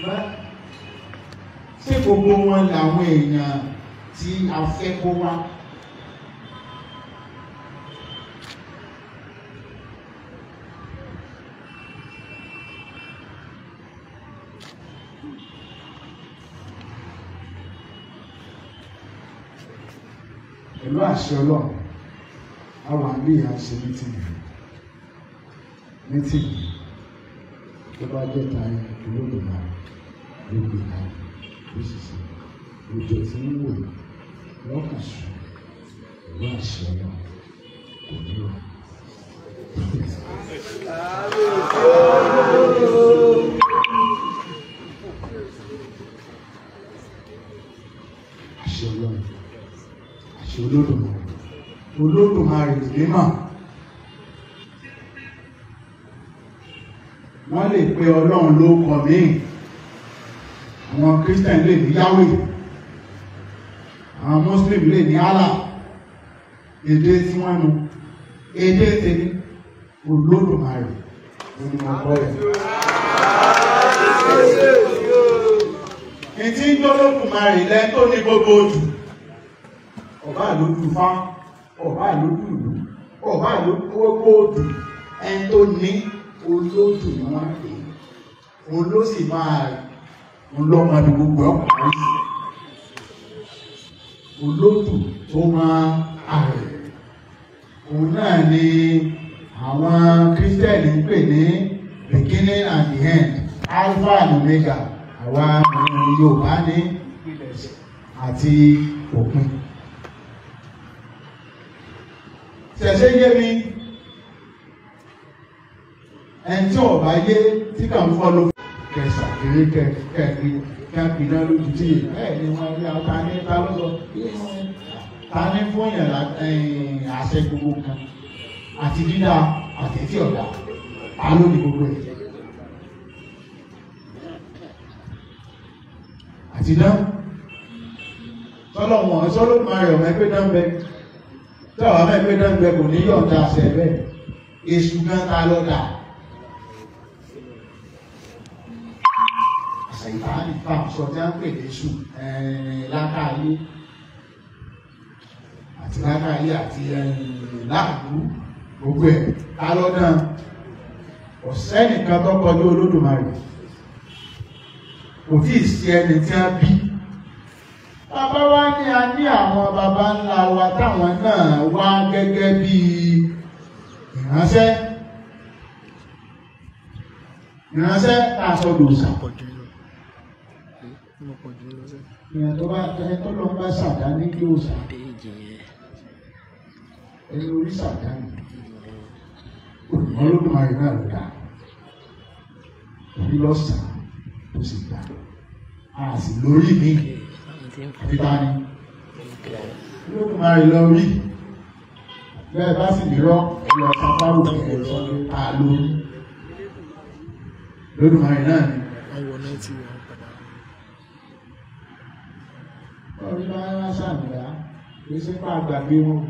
Ṣùgbọ́n ṣé gbogbo wọn làwọn èèyàn tí a fẹ́ kó wá? Pẹ̀lú àṣẹ Ọlọ́run, àwọn àmì ìyá ṣe mítìnì tó bá jẹ́ ta Olódùmarè ló gbé kalẹ̀ ló sì ṣe òjò tí ń wò lọ́kàn sùn pẹ̀lú àṣẹ Ọlọ́run kò ní rọ̀. Àṣẹ Ọlọ́run, àṣẹ Olódùmarè, Olódùmarè mímọ́. Wọ́n lè pe Ọlọ́run ló kọ míì. Àwọn Christian lè ní Yahweh, àwọn Muslim lè ní Allah. Èdè tí wọ́n nu, èdè tèmi, Olódùmarè ló ní wọ́n gbọ́ rẹ̀. Ìtí ń gbọ́ Olódùmarè lẹ́ tó ní gbogbo ojú. Ọba lójú Ifá, ọba lójú ìlú, ọba lójú gbogbo ojú. Ẹni tó ní olódù ni wọ́n pè é. Òun ló sì máa ń lọ́mọ ní gbogbo ọkùnrin sí. Olódù tó máa àrẹ̀. Òun náà ni àwọn Kírísítẹ́nì ń pè ní beginning and the end, Alpha and Omega. Àwa Yorùbá ní ìpilẹ̀ṣẹ̀ àti òpin. Ṣẹ̀ṣẹ̀ yé mi, ẹni tí ọba yé tí kà ń fọ́ ló kẹsà kiri kẹkiri náà lójú tí bẹ́ẹ̀ ni wọ́n rí àwọn tani ta ló sọ tani fún yàn àṣẹ gbogbo kan àti dídá àti tí ọ̀dà ta ló ní gbogbo ẹ̀ àti dán sọlọ́wọ́n sọlọ́mọ rẹ̀ ọmọ ẹgbẹ́ dán bẹ tí ọmọ ẹgbẹ́ dán bẹ kò ní yọ̀ǹda àṣẹ bẹ́ẹ̀ èṣù gan ta ló dà. Àṣàìtánì tá a sọ tí a ń pè ní èṣù lákàáyé àti lákàáyé àti láàbù gbogbo ẹ̀ ta lọ́dàn ọ̀sẹ́ nìkan tó kọjú Olódùmarè kò tí ì sí ẹni tí a bí. Bàbá wa ní a ní àwọn baba ńlá wa táwọn náà wá gẹ́gẹ́ bí ìránṣẹ́ ìránṣẹ́ tá a sọ dòṣà. Ìyẹn tó bá ẹni tó lọ bá ṣàdá ní kí ó ṣà ẹni orí ṣàdá ní olùmọ̀ Olódùmarè náà ló dá orí lọ́sàn-án tó sì gbà á sì lórí mi àfi ta ni Olódùmarè lọ rí bẹ́ẹ̀ bá sì nírọ́ ẹ̀rọ sáfárò kẹ̀kẹ́ sọ pé ta lórí Olódùmarè náà ni. Orí máa ń ṣàmìlá kì í ṣe pa àgbàgbé wọn.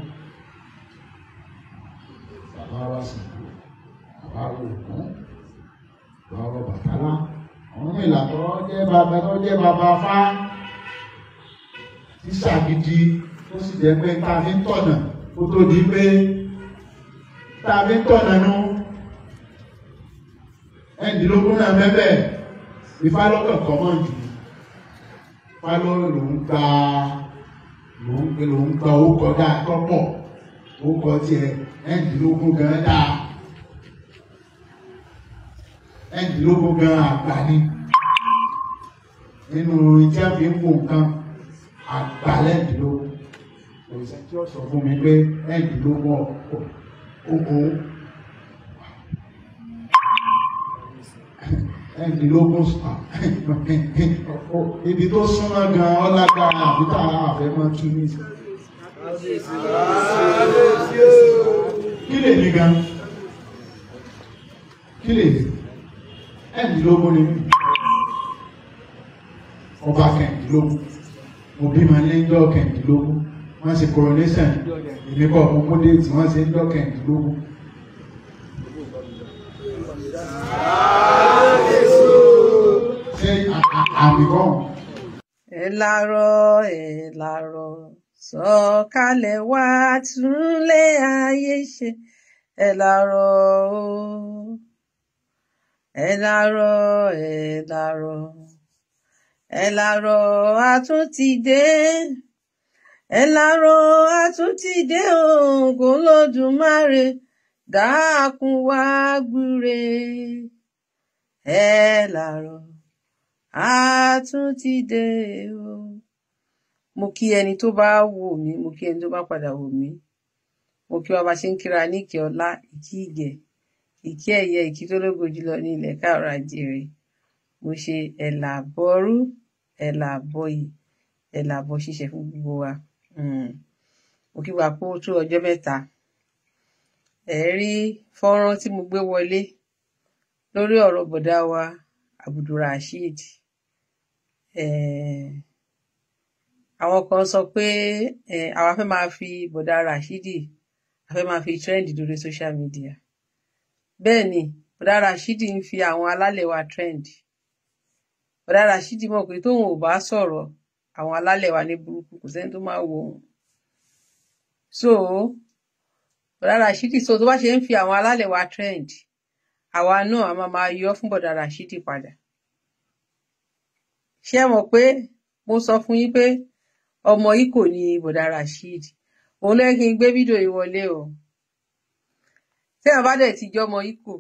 Bàbá wa sì kú, bàbá wo ògún, bàbá wa Bàtálá, àwọn mìlà tó jẹ́ bàbá fá tíṣà gidi tó sì jẹ́ pé tá a fi ń tọ̀nà kó tó di pé tá a fi ń tọ̀nà nú. Ẹ̀ẹ́dínlógún náà mẹ́bẹ̀ Ifá lọ́kàn kọ́ mọ́ jù. Ifá ló lòún gba lòún gba orúkọ dáa tọ́pọ̀ orúkọ tiẹ̀ ẹ̀ẹ́dínlógún gan dáa ẹ̀ẹ́dínlógún gan àgbà ni nínú tí a fi ń wo nǹkan àgbà lẹ́ẹ̀dínlógún. Kò sí tí ó sọ fún mi pé ẹ̀ẹ́dínlógún ọ̀pọ̀ okòó ẹ̀ẹ́dínlógún ibi tó súnmọ́ gan ọlágbára àbí tá a fẹ́ mọ́ tún ní. Kí lè ní gan? Kí lè ní? Ẹ̀ẹ́dínlógún ni mí. Ọba kẹ̀ẹ́dínlógún. Mo bímọ ní ọjọ́ kẹ̀ẹ́dínlógún. Wọ́n ṣe coronation èmi kọ́ mo mú déètì wọ́n ṣe ń jọ́ kẹ̀ẹ́dínlógún. Ṣé Ṣé àmì kan? Ẹ lárọ̀, ẹ lárọ̀, sọ̀kalẹ̀ wá túnlé ayé ṣe. Ẹ lárọ̀ o, ẹ lárọ̀, ẹ lárọ̀, ẹ lárọ̀, a tún ti dé. Ẹ lárọ̀, a tún ti dé o, kò lódùmarè dákun wá gbúre. Ẹ lárọ̀, a tún ti dé o. Mo kí ẹni tó bá wò mí, mo kí ẹni tó bá padà wò mí, mo kí wa bá ṣe ń kíra ní ìkẹ́ ọlá, ìkí ìgẹ̀, ìkí ẹ̀yẹ, ìkí tó lógo jùlọ ní ilẹ̀ káàárọ̀ àjíire. Mo ṣe ẹ̀là bọ́rú, ẹ̀là bọyì, ẹ̀là bọ ṣíṣe fún gbogbo wa. Mo kí wa kó tó ọjọ́ mẹ́ta. Ẹ rí fọ́nrán tí mo gbé wọlé lórí ọ̀rọ̀ bọ̀dá wa Abdulrasheed. Àwọn kan sọ pé àwa fẹ́ máa fi bọ̀dá Rashidi, a fẹ́ máa fi trend lórí social media. Bẹ́ẹ̀ ni bọ̀dá Rashidi ń fi àwọn alálẹ̀ wa trend. Bọ̀dá Rashidi mọ̀ pé tóun ò bá sọ̀rọ̀ àwọn alálẹ̀ wa ní burúkú, kò sẹ́ni tó máa wò ó. So bọ̀dá Rashidi, so tó bá ṣe ń fi àwọn alálẹ̀ wa trend, àwa náà a máa máa yọ fún bọ̀dá Rashidi padà. Ṣé ẹ mọ̀ pé mo sọ fún yín pé ọmọ yìí kò ní bọ̀dá Rasheed? Òun ló yẹ kí n gbé fídíò yìí wọlé o. Tí àwọn bá dẹ̀ ti jọ́ ọmọ Ìkò,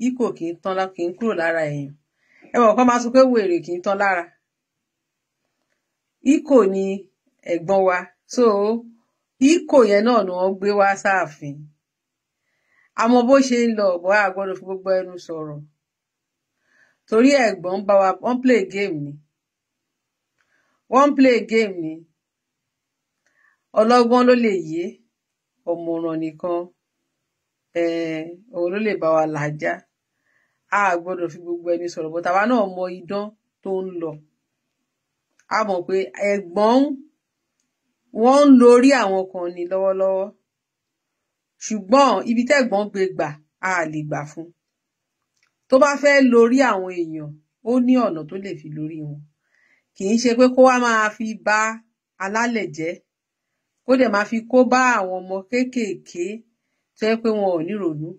Ìkò kì í tán, kì í kúrò lára èèyàn. Ẹ mọ̀ kán máa sọ pé wèrè kì í tán lára. Ìkò ni ẹ̀gbọ́n wa, so Ìkò yẹn náà ni wọ́n gbé wá sáàfin. Àmọ́ bó ṣe ń lọ ọ̀bọ̀, a gbọ́dọ̀ fi gbogbo ẹnu sọ̀rọ̀ torí ẹ̀gbọ́n ń bá wa, wọ́n play game ni, wọ́n play game ni. Ọlọ́gbọ́n ló lè yé, ọ̀mọ̀ràn nìkan òun ló lè bá wa làájá. A gbọ́dọ̀ fi gbogbo ẹni sọ̀rọ̀, bọ́tà àwa náà mọ idán tó ń lọ. A mọ̀ pé ẹ̀gbọ́n wọ́n ń lórí àwọn kan ní lọ́wọ́lọ́wọ́, ṣùgbọ́n ibi tẹ́gbọ́n gbé gbà, a lè gbà fún. Tó bá fẹ́ lórí àwọn èèyàn, ó ní ọ̀nà tó lè fi lórí wọn. Kì í ṣe pé kó wá máa fi bá alálẹ̀ jẹ́, kó dẹ̀ máa fi kó bá àwọn ọmọ kéékèèké tó yẹ pé wọn ò ní rònú,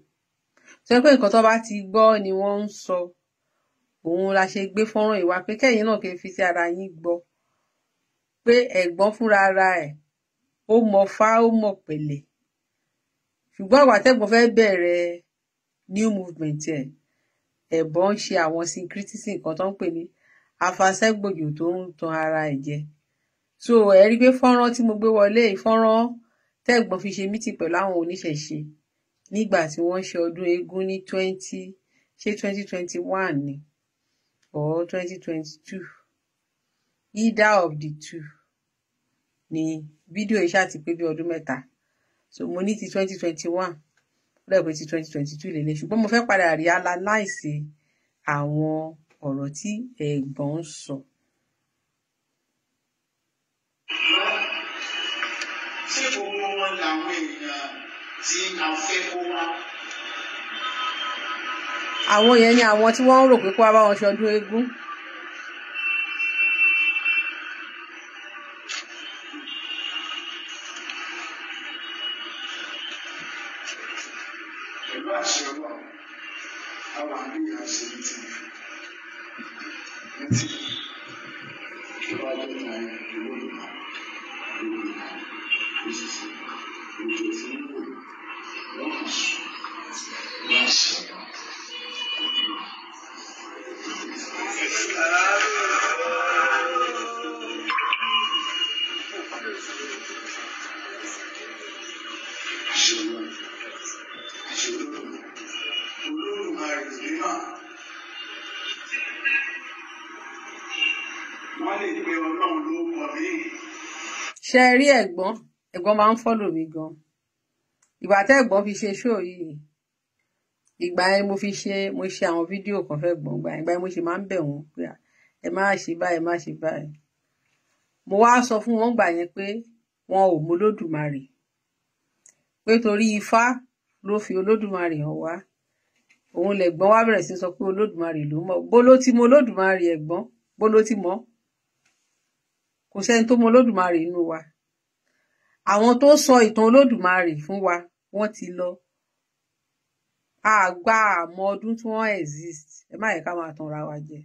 tó yẹ pé nǹkan tó bá ti gbọ́ ni wọ́n ń sọ. Òun la ṣe gbé fọ́nrán ìwà pé kẹ́yìn náà kí n fi sí ara yín gbọ́ pé ẹ̀gbọ́n fúnra ara ẹ̀ ó mọ fá, ó mọ̀ pẹ̀lẹ́. Ṣùgbọ́n àgbà tẹ́gbọ́n fẹ́ bẹ̀rẹ̀ new movement ẹ̀, ẹ̀bọ̀n ń ṣe àwọn syncretism kan tó ń pè ní afasẹ́gbòjò tó ń tan ara ẹ̀ jẹ. So ẹ rí i pé fọ́nrán tí mo gbé wọlé, fọ́nrán tẹ́gbọ́n fi ṣe mítì pẹ̀lú àwọn oníṣẹ̀ṣe nígbà tí wọ́n ṣe ọdún eégún ní twenty, ṣé 2021 ni or 2022, either of the two ni. Fídíò yìí ṣáà ti pé bí ọdún mẹ́ta, so mo ní ti 2021, ó dẹ̀ pé ti 2022 lélẹ̀. Ṣùgbọ́n mo fẹ́ padà rí analyse àwọn ọ̀rọ̀ tí ẹ̀gbọ́n ń sọ. Ṣé gbogbo wọn làwọn èèyàn tí a fẹ́ kó wá? Àwọn yẹn ni àwọn tí wọ́n ń rò pé kó wá bá wọn ṣọdún eégún. Pẹ̀lú àṣẹ Ọlọ́run, àwọn àbí àṣẹ ní ti kí wàá jẹ́ ní ayé ìlú ìlú òṣìṣẹ́ òjò tí ń wò wọ́n kò sùn ní àṣẹ Ọlọ́run. Àṣẹ Ọlọ́run, àṣẹ Olódùmarè, Olódùmarè mímọ́. Wọ́n lè pe Ọlọ́run lórúkọ míì. Ṣe rí ẹ̀gbọ́n, ẹ̀gbọ́n máa ń follow mi gan. Ìgbà tẹ́gbọ́n fi ṣe show yìí, ìgbà yẹn mo fi ṣe, mo ṣe àwọn fídíò kan fẹ́ gbọ́n gbà yẹn. Ìgbà yẹn mo ṣe máa ń bẹ̀ wọ́n pé ẹ má ṣe báyìí, ẹ má ṣe báyìí. Mo wá sọ fún wọn gbà yẹn pé wọn ò mọ Olódùmarè, pé torí Ifá ló fi Olódùmarè hàn wá. Òun lẹ̀gbọ́n wá bẹ̀rẹ̀ sí sọ pé Olódùmarè ló mọ̀. Bó ló ti mọ Olódùmarè ẹ̀gbọ́n? Bó ló ti mọ̀? Kò sẹ́ni tó mọ Olódùmarè inú wa. Àwọn tó sọ ìtàn Olódùmarè fún wa wọ́n ti lọ. Àgbà àmọ́ ọdún tí wọ́n exist. Ẹ má yẹ ká máa tanra wa jẹ,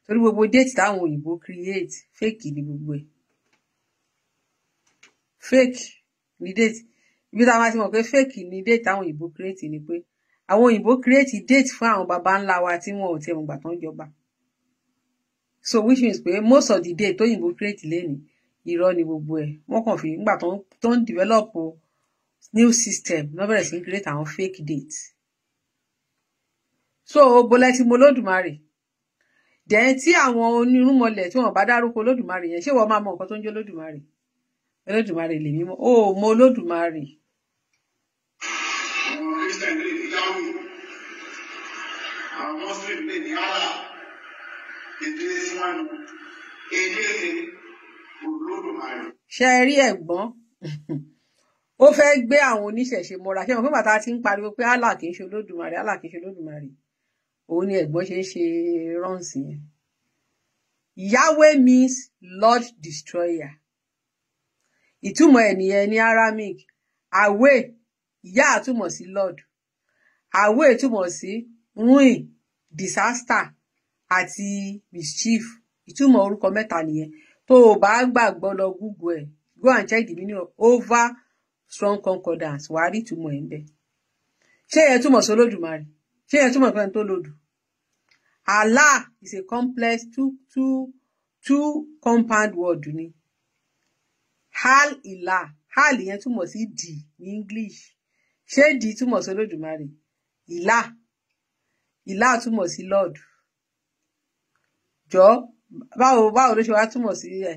torí gbogbo date táwọn òyìnbó create, fake ni gbogbo ẹ̀. Fake ni date. Ibi tá a máa ti mọ̀ pé fake ni date táwọn òyìnbó create ni pé àwọn òyìnbó create date fún àwọn baba ńlá wa tí wọn ò tiẹ̀ mọ̀gbà tán jọba. So which means pé most of the date tóyìnbó create lẹ́nìí, irọ́ ni gbogbo ẹ̀. Wọ́n kàn fi nígbà tó ń develop new system ló bẹ̀rẹ̀ sí create àwọn fake dates. So bọ́lá tí mo Olódùmarè dẹ̀ tí àwọn onírúnmọlẹ̀ tí wọ́n bá dárúkọ Olódùmarè yẹn, ṣé wọ́n máa mọ nǹkan tó ń jẹ́ Olódùmarè? Olódùmarè lèmi mọ̀. Ó mọ Olódùmarè. Àwọn Christian lè ní Yahweh, àwọn Muslim lè ní Allah. Èdè tí wọ́n nu èdè Olódùmarè. Ṣe ẹ rí ẹ̀gbọ́n, ó fẹ́ gbé àwọn oníṣẹ̀ṣe mọ́ra. Ṣé wọn pé bàtà ti ń pariwo pé Allah kì í ṣe Olódùmarè, Allah kì í ṣe Olódùmarè, òun ni ẹ̀gbọ́n ṣe ń ṣe rọ́ǹsì yẹn. Yahweh means Lord Destroyer. Ìtumọ̀ ẹ̀ nìyẹn ní Aramaic. Àwẹ̀ Yah túmọ̀ sí Lord, àwẹ̀ túmọ̀ sí ruin, disaster àti mischief. Ìtumọ̀ orúkọ mẹ́ta nìyẹn. Tó o bá gbàgbọ́, lọ Google ẹ̀, go and check the meaning of over Strong Concordance, wàá rí ìtumọ̀ ẹ̀ ń bẹ̀. Ṣé yẹn túmọ̀ sí Olódùmarè? Ṣé yẹn túmọ̀ pé ẹni tó lòdù? Allah is a complex two compound word ni. Hal ilah, hal yẹn túmọ̀ sí the ní English. Ṣé the túmọ̀ sí Olódùmarè? Ìlà, ìlà túmọ̀ sí Lord. Jọ, báwo ló ṣe wá túmọ̀ sí ẹ?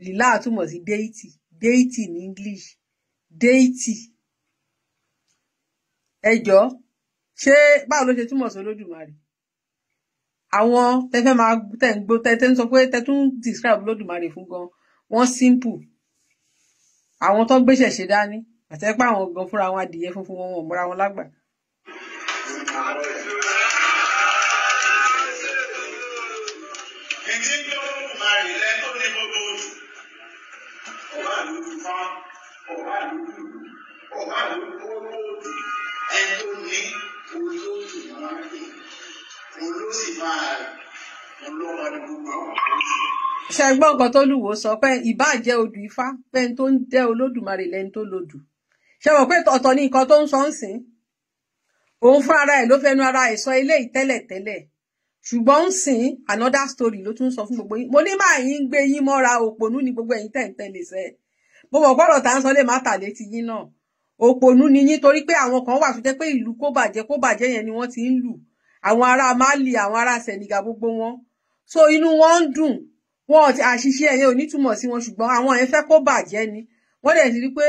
Ìlà túmọ̀ sí deity, deity ní English, deity. Ẹ jọ, ṣé báwo ló ṣe túmọ̀ sí Olódùmarè? Àwọn tẹfẹ́ máa tẹ̀ ń gbó tẹ́ ń sọ pé tẹ́ tún describe Olódùmarè fún gan, wọ́n simple. Àwọn tó gbéṣẹ̀ ṣe dání àtẹ́pá, àwọn gan fúnra wọn, adìyẹ funfun wọn, wọn mọ́ra wọn lágbà. Ìtí ń jẹ́ Olódùmarè lẹ́nu tó ní gbogbo oṣù. Ọba àlójú fá, ọba àlójú ìlú, ọba àlójú olóòtú. Ẹni tó ní olóòtú ni wọ́n ń pè. Òun ló sì máa òun ló mọ ní gbogbo àwọn oṣù. Ṣe gbọ́ nǹkan tó lùwò sọ pé ìbá jẹ́ odù Ifá, pé ẹni tó ń jẹ́ Olódùmarè lẹni tó lodù? Ṣe mọ̀ pé ọ̀tọ̀ ní nǹkan tó ń sọ ń sìn? Òun fún ara ẹ̀ ló fẹnu ara ẹ̀ sọ eléyìí tẹ́lẹ̀tẹ́lẹ̀, ṣùgbọ́n ń sìn another story ló tún sọ fún gbogbo yín. Mo ní máa yín gbé yín mọ́ra. Òpònú ni gbogbo ẹ̀yin tẹ̀ ń tẹ̀lé sẹ́. Mo mọ̀ pọ́rọ̀ tá ń sọ lè má tà létí yín náà. Òpònú ni yín, torí pé àwọn kan wà tó jẹ́ pé ìlú kó bàjẹ́ kó bàjẹ́ yẹn ni wọ́n ti ń lù, àwọn ará Mali, àwọn ará Senegal, gbogbo wọn. So inú wọn ń dùn wọn. Àṣìṣe ẹ̀yẹ ò ní túmọ̀ sí wọn, ṣùgbọ́n àwọn yẹn fẹ́ kó bàjẹ́ ni. Wọ́n dẹ̀ ti rí pé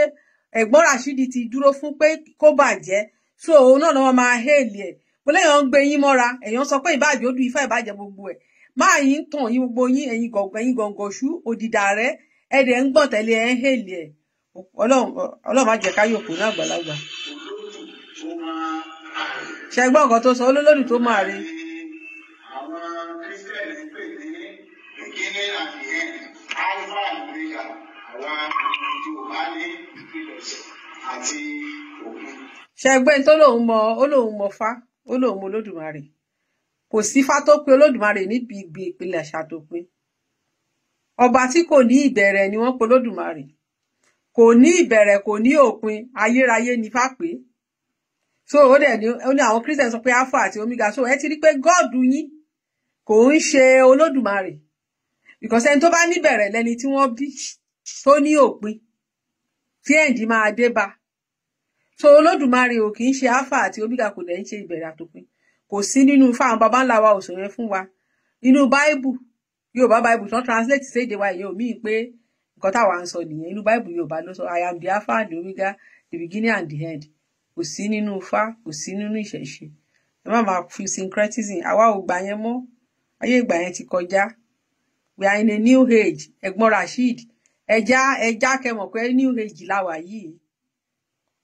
ẹ̀gbọ́n Rashidi ti dúró fún pé kó bàjẹ́, so òun náà lọ́wọ́ máa hail ẹ̀. Mo léèyàn ń gbé yín mọ́ra. Èèyàn sọ pé ìbàjẹ́ odù Ifá, ìbàjẹ́ gbogbo ẹ̀ máa yín tàn yín, gbogbo yín, ẹ̀yin gọ̀ǹgọ̀, ẹ̀yin gọ̀ǹgọ̀ ṣú òdìdà rẹ, ẹ̀dẹ̀ ń gbọ̀n tẹ̀lé ẹ̀ ń hail ẹ̀. Ọlọ́run, Ọlọ́run má jẹ́ ká yòókù náà àgbàlagbà. Olóòtú tó máa àrè. Ṣe gbọ́ nǹkan tó sọ? Olólòdù tó máa rí. Àwọn Christian ń pè ní beginning and the end, Alpha and Omega. Àwọn Yorùbá ní ìpilẹ̀ṣẹ̀ àti òpin. Ṣe gbẹ́ tó lóun mọ? Ó lóun mọ fá, ó lóun mọ Olódùmarè. Kò sí fá tó pé Olódùmarè níbi ìgbì ìpìlẹ̀ àṣà tó pé. Ọba tí kò ní ìbẹ̀rẹ̀ ni wọ́n pe Olódùmarè. Kò ní ìbẹ̀rẹ̀, kò ní òpin, ayérayé ni fá pé. So ó dẹ̀ ní, ó ní àwọn Christian sọ pé Alpha àti Omega. So ẹ ti rí pé God yín kò ń ṣe Olódùmarè, because ẹni tó bá níbẹ̀rẹ̀ lẹni tí wọ́n bí, tó ní òpin tí end máa dé bá. So Olódùmarè ò kì í ṣe Alpha àti Omega, kò dẹ̀ ń ṣe ìbẹ̀rẹ̀ àtòpin. Kò sí nínú fáwọn baba ńlá wa òsò yẹn fún wa. Inú Báíbù Yorùbá, Báíbù tán translate sí èdè wa, ìyẹn ò míì pé nǹkan táwa ń sọ nìyẹn. Inú Báíbù Yorùbá ló sọ, "I am the Alpha and the Omega, the beginning and the end." Kò sí nínú Ifá, kò sí nínú ìṣẹ̀ṣe. Ẹ má máa fi syncretism. Àwa ò gbà yẹn mọ́, ayé ìgbà yẹn ti kọjá. We are in a new age. Ẹ̀gbọ́n Rasheed, ẹja ẹja kẹmọ̀ pé new age la wà yìí,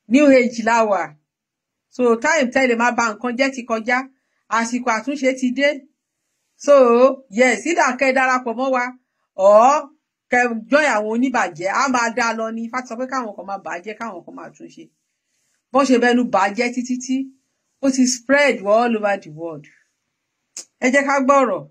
new age la wà. So time tẹ́lẹ̀ máa ba nǹkan jẹ́ ti kọjá. Àsìkò àtúnṣe ti dé. So yes, ìdá kẹ́ darapọ̀ mọ́ wa ọ̀ kẹ́ join àwọn oníbàjẹ́, á máa dá lọ ní. Ifá ti sọ pé káwọn kan máa bàjẹ́, káwọn kan máa túnṣe. Bọ́n ṣe bẹnu bàjẹ́ títí tí ó ti spread all over the world. Ẹ jẹ́ ká gbọ́rọ̀.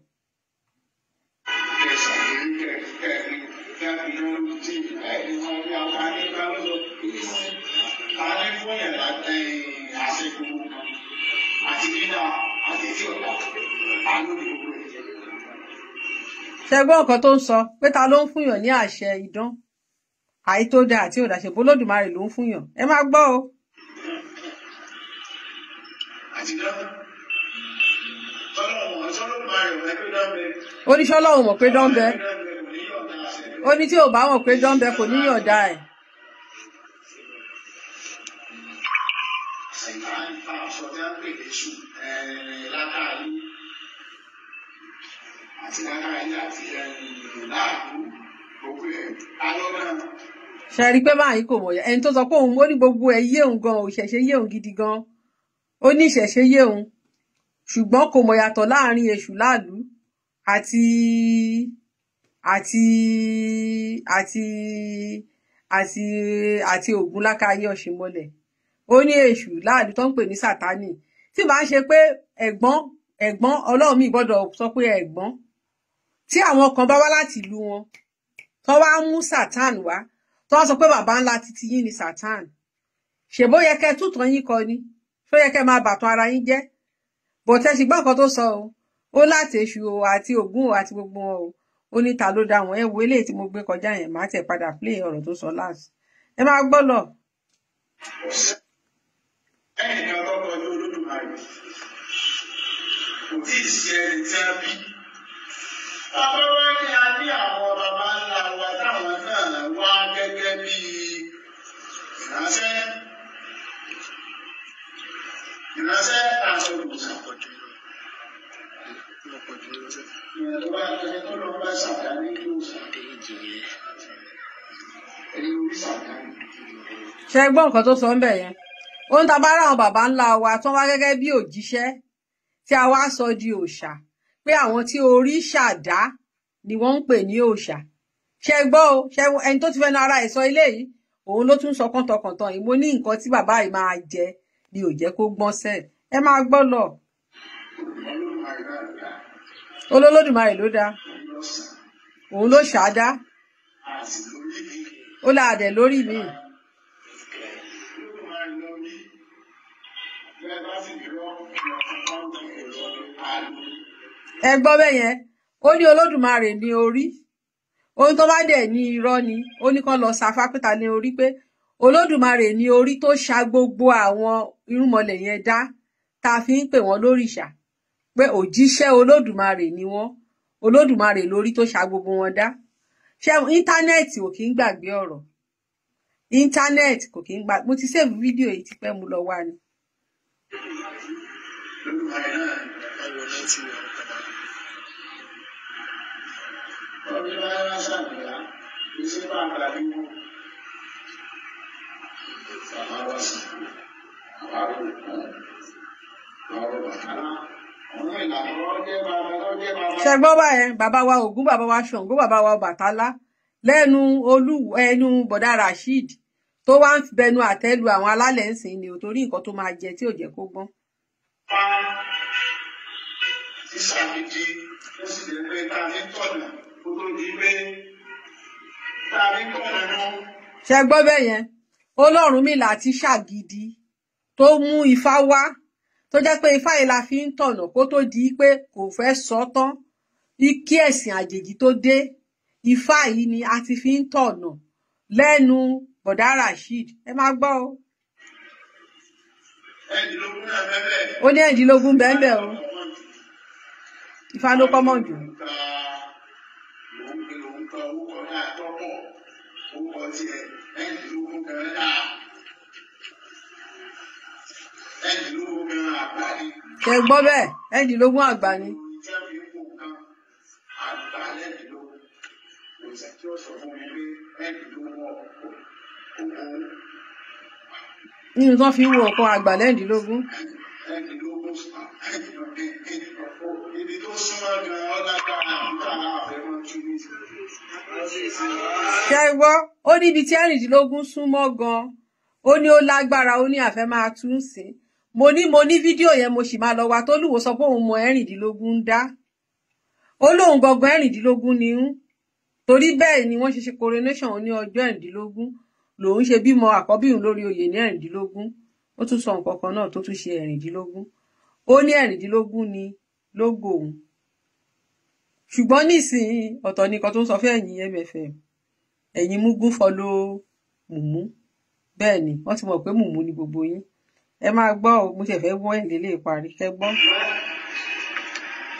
Ṣẹgbọ́n nǹkan tó ń sọ pé ta ló ń fúnyàn ní àṣẹ idán àì tó dáa àti òdà, ṣe bólódùmarè ló ń fúnyàn. Ẹ máa gbọ́ o. Oníṣọ́lọ́hún mọ̀ pé dán bẹ. Ó ní tí ò bá mọ̀ pé dán bẹ kò ní yọ̀ǹda ẹ̀. Ṣe rí i pé báyìí kò mọ̀ ẹni tó sọ pé òun ó ní gbogbo ẹ̀ yé òun gan, òṣẹ̀ṣe yé òun gidi gan, ó ní ìṣẹ̀ṣe yé òun, ṣùgbọ́n kò mọ̀ yàtọ̀ láàrin èṣù láàlú àti àti àti àti àti Ògún lákàáyé ọ̀ṣìnmọ́lẹ̀. Ó ní èṣù láàlú tó ń pè ní Sátánì. Tí bá ń ṣe pé ẹ̀gbọ́n Ọlọ́run mi gbọ́dọ̀ sọ pé ẹ̀gbọ́n tí àwọn kan bá wá láti ìlú wọn tó wá mú Sátán wá, tó wá sọ pé bàbá ńlá titi yín ni Sátán, ṣèbó yẹ kẹ́ tútàn yín kọ ni, ṣó yẹ kẹ́ máa bàtàn ara yín jẹ́? Bọ̀tẹ́ ṣùgbọ́n nǹkan tó sọ o, ó láti èṣù o àti Ògún o àti gbogbo wọn o, ó ní ta ló dá wọn. Ẹ wo eléyìí tí mo gbé kọjá yẹn, màá tẹ̀ padà play ọ̀rọ̀ tó sọ last. Ẹ máa gbọ́ lọ. Ẹnìkan tó kọjú Olódùmarè kò tí ì sí ẹni tí a bí. Bàbá wa ní a ní àwọn bàbá ńlá wa táwọn náà wá gẹ́gẹ́ bí ìránṣẹ́. Ìránṣẹ́ àti olùsàn. Ìyẹn tó bá ẹni tó lọ bá ṣàdáni kí ó sàn. Ẹni orí ṣàdáni. Ṣe gbọ́ nǹkan tó sọ ń bẹ̀ yẹn? Ohun tá a bá ráwọn bàbá ńlá wa tó wá gẹ́gẹ́ bí òjíṣẹ́ tí a wá sọ di òòṣà, pé àwọn tí orí ṣàdá ni wọ́n ń pè ní òòṣà. Ṣe gbọ́ o, ṣe ẹni tó ti fẹ́nu ara ẹ̀ sọ ilé yìí, òun ló tún sọ kọ́ńtọ̀kọ̀ǹtọ̀ yìí. Mo ní nǹkan tí bàbá yìí máa jẹ ni ò jẹ́ kó gbọ́n sẹ́. Ẹ máa gbọ́ lọ. Olódùmarè ló dá, òun ló ṣàdá, ó láàdẹ̀ lórí mi. Ẹ gbọ́ bẹ́ẹ̀ yẹn, ó ní Olódùmarè ní orí, ohun tó bá dẹ̀ ní irọ́ ni, ó ní kán lọ safá péta ní orí, pé Olódùmarè ní orí tó ṣa gbogbo àwọn irúnmọlẹ̀ yẹn dá, tá a fi ń pè wọ́n lórìṣà, pé òjíṣẹ́ Olódùmarè ni wọ́n, Olódùmarè lórí tó ṣa gbogbo wọn dá. Ṣé íńtánẹ́ẹ̀tì ò kí ń gbàgbé ọ̀rọ̀? Íńtánẹ́ẹ̀tì kò kí ń gbàgbé. Mo ti save fídíò yìí tipẹ́, mu lọ wá ni. Ṣe gbọ́ báyẹn? Bàbá wa Ògún, bàbá wa Ṣàngó, bàbá wa Ọbàtálá, lẹ́nu olú ẹnu bọ̀dá Rasheed tó wá ń bẹnu àtẹ́lu àwọn alálẹ̀ ń sìn ni ò, torí nǹkan tó máa jẹ tí ò jẹ́ kó gbọ́n. Sísàgídí ó sì lè pé ta ní tọ̀nà kó tó di pé ta ní tọ̀nà náà. Ṣe gbọ́ bẹ́ẹ̀ yẹn? Ọlọ́runmìlà ti ṣàgídí tó mú Ifá wá, tó jẹ́ pé Ifá yìí la fi ń tọ̀nà kó tó di pé kò fẹ́ sọ tán kí ẹ̀sìn àjèjì tó dé. Ifá yìí ni a ti fi ń tọ̀nà lẹ́nu bọ̀dá Rasheed. Ẹ máa gbọ́ o. Ó ní ẹ̀ẹ́dínlógún bẹ́ẹ̀ o, Ifá ló kọ́mọ̀ jù. Ṣe gbọ́ bẹ́ẹ̀? Ẹ̀ẹ́dínlógún àgbà ni. Nínú tán fi ń wo nǹkan àgbà lẹ́ẹ̀dínlógún. Ibi tó súnmọ́ gan-an ọlágbára àbúrò àfẹ́mọ́ tún ní. Ṣe gbọ́, ó níbi tí 16 súnmọ́ gan, ó ní ó lágbára, ó ní àfẹ́ máa tún sí. Mo ní fídíò yẹn, mo sì máa lọ wá tólúwo sọ pé òun mọ 16 ń dá. Ó lóun gangan 16 ni ń torí bẹ́ẹ̀ ni wọ́n ṣe ṣe coronation ní ọjọ́ 16, lòun ṣe bímọ àkọ́bí òun lórí oyè ní 16. Ó tún sọ nǹkan kan náà tó tún ṣe 16. Ó ní 16 ni lógo òun, ṣùgbọ́n nísìnyí ọ̀tọ̀ ni nǹkan tó ń sọ fún ẹ̀yin MFM, ẹ̀yin mugun follow mùmú. Bẹ́ẹ̀ ni, wọ́n ti mọ̀ pé mùmú ni gbogbo yín. Ẹ máa gbọ́ o, mo ṣe fẹ́ wọ́ ẹ̀ lélẹ̀ parí kẹ́ gbọ́.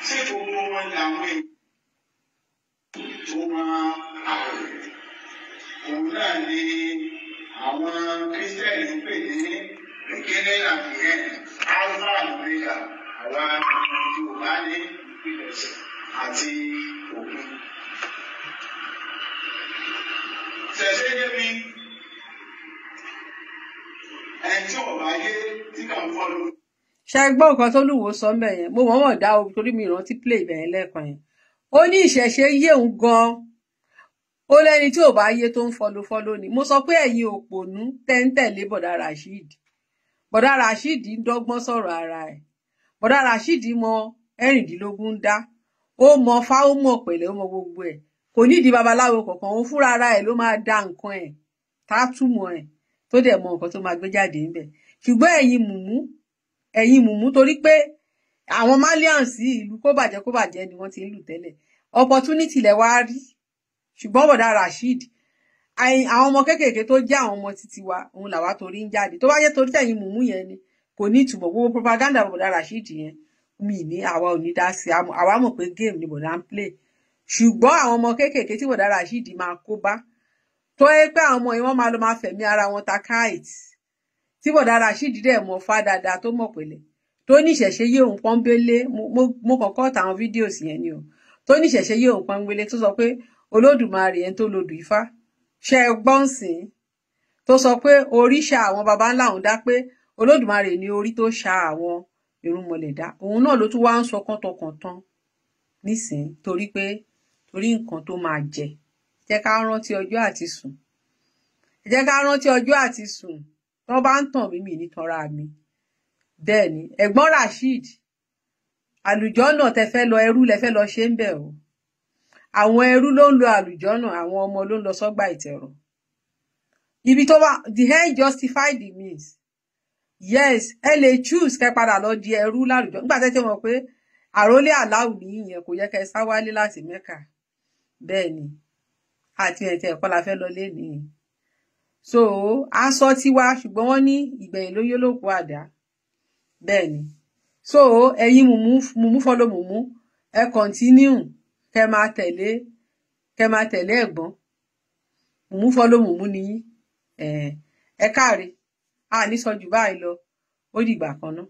Ṣé gbogbo wọn ni àwọn èèyàn tó máa àwẹ̀? Òun náà ni àwọn Kírísítẹ́nì ń pè ní beginning and the end, Alpha and Omega. Àwa Yorùbá ní ìpilẹ̀ṣẹ̀ àti òpin. Ṣẹ̀ṣẹ̀ yé mi, ẹni tí ò bá yé tí kàn ń follow. Ṣe gbọ́ nǹkan tó lúwo sọ ńbẹ̀ yẹn? Mo mọ̀ọ́mọ̀ dá o torí mi ìrántí play ibẹ̀ yẹn lẹ́ẹ̀kan yẹn. Ó ní ìṣẹ̀ṣe yé òun gan, ó lẹ́ni tí ò bá yé tó ń follow follow ni. Mo sọ pé ẹ̀yin òpònú tẹ́ ń tẹ̀lé bọ̀dá Rasheed, bọ̀dá Rasheed ń dọ́gbọ́n sọ̀rọ̀ ara ẹ̀. Bọ̀dá Rasheed mọ 16 ń dá, ó mọ fá, ó mọ̀ pẹ̀lẹ́, ó mọ gbogbo ẹ̀. Kò nídìí babaláwo kankan, òun fúnra ara ẹ̀ ló máa dá nǹkan ẹ̀ tá a túmọ̀ ẹ̀, tó dẹ̀ mọ nǹkan tó máa gbé jáde ńbẹ̀. Ṣùgbọ́n ẹ̀yin mùmú, ẹ̀yin mùmú, torí pé àwọn Malians ìlú kó bàjẹ́ kó bàjẹ́ ni wọ́n ti ń lù tẹ́lẹ̀, opportunity lẹ wá rí. Ṣùgbọ́n bọ̀dá Rasheed, àwọn ọmọ kéékèèké tó jẹ́ àwọn ọmọ títí wa, òun làwa torí ń jáde. Tó bá jẹ́ torí tẹ̀yin mùmú yẹn ni, kò ní ìtumọ̀. Gbogbo propaganda bọ̀dá Rasheed yẹn mi ní àwa ò ní dá sí. Àwa mọ̀ pé game ni bọ̀dá ń play. Ṣùgbọ́n àwọn ọmọ kéékèèké tí bọ̀dá Rasheed máa kó bá, tó yẹ pé àwọn ọmọ yẹn, wọ́n máa lọ máa fẹ̀mí ara wọn ta kite, tí bọ̀dá Rasheed dẹ̀ mọ̀ fá dáadáa, tó mọ̀ pẹ̀lẹ́, tó ní ìṣẹ̀ṣe yé òun pọ́nbélé. Mo kàn kọ́ tàwọn videos yẹn ni o. Tó ní ìṣẹ̀ṣe yé òun pọ́nbélé, tó sọ pé Olódùmarè ẹni tó lodù Ifá ṣe é gbọ́n sìn, tó sọ pé oríṣà àwọn baba ńlá òun dá, pé Olódùmarè ní orí tó ṣa àwọn irúnmọlẹ̀ dá. Òun náà ló tún wá ń sọ kọ́ntọkàntan nísìnyí, torí pé torí nǹkan tó máa jẹ. Jẹ́ ká rántí ọjọ́ àti sùn, jẹ́ ká rántí ọjọ́ àti sùn. Tó bá ń tàn mí, mi ní tanra mi. Bẹ́ẹ̀ ni, ẹ̀gbọ́n Rasheed, àlùjọ́nà tẹ fẹ́ lọ, ẹrú lẹ fẹ́ lọ ṣe ń bẹ̀ o. Àwọn ẹrú ló ń lo àlùjọ́nà, àwọn ọmọ ló ń lọ sọ́gbà ìtẹ̀rọ̀. Ibi tó wà, the end justify the means. Yes, ẹ lè choose kẹ́ padà lọ di ẹrú lálùjọ nígbà tẹ́ ti mọ̀ pé àrólé aláwù ní ìyẹn, kò yẹ kẹ́ sá wálé láti Mẹ́kà. Bẹ́ẹ̀ ni, àti ẹ̀tẹ̀ ẹ̀kọ́ la fẹ́ lọ lé nìyí. So aṣọ tiwa, ṣùgbọ́n wọ́n ní ìgbẹ̀yìn ló yó lóko àdá. Bẹ́ẹ̀ ni. So ẹ̀yin mùmú, mùmú follow mùmú, ẹ continue kẹ́ máa tẹ̀lé, kẹ́ máa tẹ̀lé ẹ̀gbọ́n. Mùmú follow mùmú nìyí. Ẹ káre, a ní sọ jù báyìí lọ. Ó dìgbà kan náà.